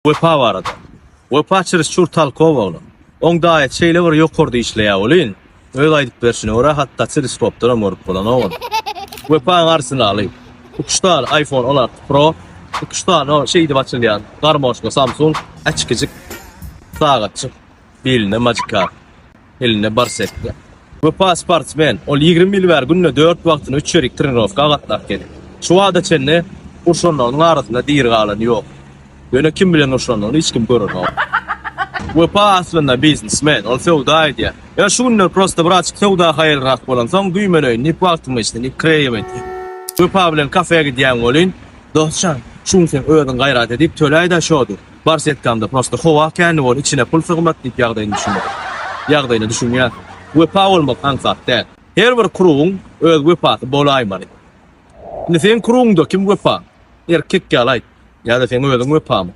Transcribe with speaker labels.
Speaker 1: Wepa barada. Wepa çirisçur talkow oglan. Oň daýysy şeýle bir ýokarda işleýär welin, öz aýdyp berşine görä hatda teleskopdanam görüp bolanok ony. Wepaň arsenaly. Üç sany iPhone 16 Pro, üç sany o şeýdip açylýan garmoşka Samsung, äçkijik sagatjyk, bilinde Magikarp. Elinde barsetka. Wepa sportsmen. Ol 20 ýyl bäri günde 4 wagtyna 3 çerik trenirowka gatnap gelýär. Şu wagta çenli urşanlarynyň arasynda diri galany ýok. Ýöne kim bilen urşanyny hiç kim görenok. Wepa aslynda biznesmen, ol söwda edýär. Ýöne şu günler prosta birazjyk söwda haýalrak bolansoň güýmeleýin diýip wagtym geçdi diýip kireýem edýär. Wepa bilen kafe gidýän welin, Dostjan, şu gün sen özüň gaýrat edip töläý-dä şody. Barsetkamda prosta howa kändi bol içine pul sygmaz diýip ýagdaýyny düşündirýär. Ýagdaýyna düşünýär. Wepa bolmak aňsat däl. Her bir krugyň öz wepasy bolaýmaly. Indi seň krugyňda kim wepa? Erkek ýaly aýt. Ýa-da seň özüň wepamy?